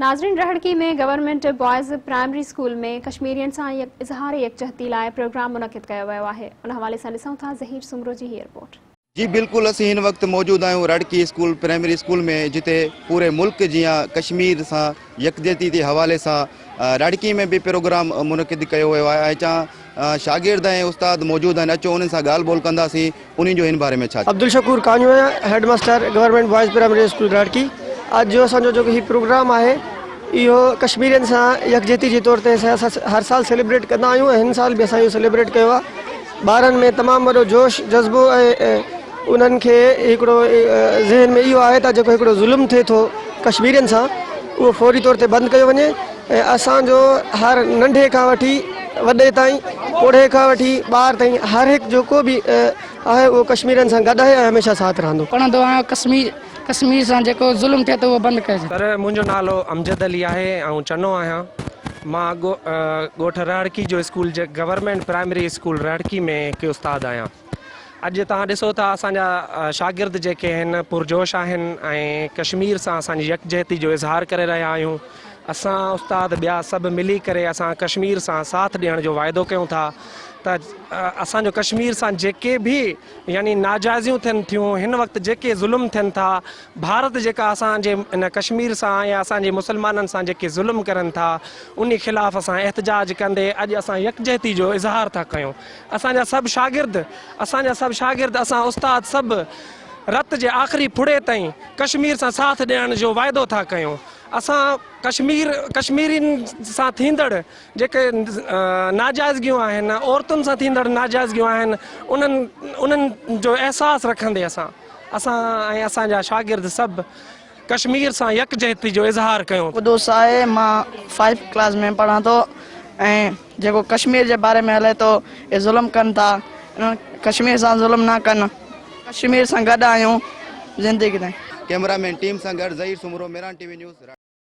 ناظرين رهڙڪي ۾ government boys primary school ۾ ڪشميرين سان اظهار يڪجهتي لاء پروگرام منعقد ڪيو ويو آهي ان حوالي سان ڏسون ٿا ظهير سومرو جي هي رپورٽ. جي بلڪل اسين هن وقت موجود آهيون رهڙڪي اسڪول پرائمري اسڪول ۾ جتي پوري ملڪ جيان ڪشمير سان يڪجهتي جي حوالي سان رهڙڪي ۾ به پروگرام منعقد ڪيو ويو آهي ۽ چان شاگرد ۽ استاد موجود آهن اچو انهن سان ڳالهه ٻولهه ڪنداسين انهي جو هن باري ۾ ڇا چوڻ. عبدالشڪور ڪانيو آهيان head master government boys primary school Rarki اڄ جو اسان جو جيڪو هي پروگرام آهي اهو ڪشميرين سان يڪجهتي جي طور تي اسان هر سال سيليبريٽ ڪندا آهيون ۽ هن سال به اسان اهو سيليبريٽ ڪيو آهي ٻارن ۾ تمام وڏو جوش جذبو ۽ انهن کي هڪڙو ذهن ۾ اهو آهي ته جيڪو هڪڙو ظلم ٿئي ٿو ڪشميرين سان اهو فوري طور تي بند ڪيو وڃي ۽ اسان جو هر ننڍي کان وٺي وڏي تائين پوڙهي کان وٺي ٻار تائين هر هڪ جيڪو به آهي اهو ڪشميرين سان گڏ آهي ۽ هميشه ساٿ رهندو. پڙهندو آهيان ڪشمير ڪشمير سان جيڪو ظلم ٿئي ٿو اهو بند ڪجي. سر منهنجو نالو امجد علي آهي آئون چنو آهيان مان ڳوٺ رهڙڪي جو اسڪول گورنمينٽ پرائمري اسڪول رهڙڪي ۾ هڪ استاد آهيان. اڄ توهان ڏسو ٿا اسان جا شاگرد جيڪي آهن پرجوش آهن ۽ ڪشمير سان اسان جي يڪجهتي جو اظهار ڪري رهيا آهيون اسان استاد ٻيا سڀ ملي ڪري اسان ڪشمير سان ساٿ ڏيڻ جو واعدو ڪيون ٿا ته اسان جو ڪشمير سان جيڪي به يعني ناجائزيون ٿين ٿيون هن وقت جيڪي ظلم ٿين ٿا ڀارت جيڪا اسان جي ان ڪشمير سان يا اسان جي مسلمانن سان جيڪي ظلم ڪرن ٿا انهي خلاف اسان احتجاج ڪندي اڄ اسان يڪجهتي جو اظهار ٿا ڪيون اسان جا سڀ شاگرد، اسان جا سڀ شاگرد، اسان استاد سڀ رت جي آخري ڦڙي تائين ڪشمير سان ساٿ ڏيڻ جو واعدو ٿا ڪيون. اسان ڪشمير، ڪشميرين سان ٿيندڙ جيڪي ناجائزگيون آهن، عورتن سان ٿيندڙ ناجائزگيون آهن، انهن انهن جو احساس رکندي اسان، اسان ۽ اسان جا شاگرد سڀ ڪشمير سان يڪجهتي جو اظهار ڪيون. قدوس آهي مان فائيو ڪلاس ۾ پڙهان ٿو ۽ جيڪو ڪشمير جي باري ۾ هلي ٿو اهي ظلم ڪن ٿا انهن ڪشمير سان ظلم نه ڪن ڪشمير سان گڏ آهيون زندگي تائين. ڪئميرا مين ٽيم سان گڏ Zaheer Soomro, Mehran T V news.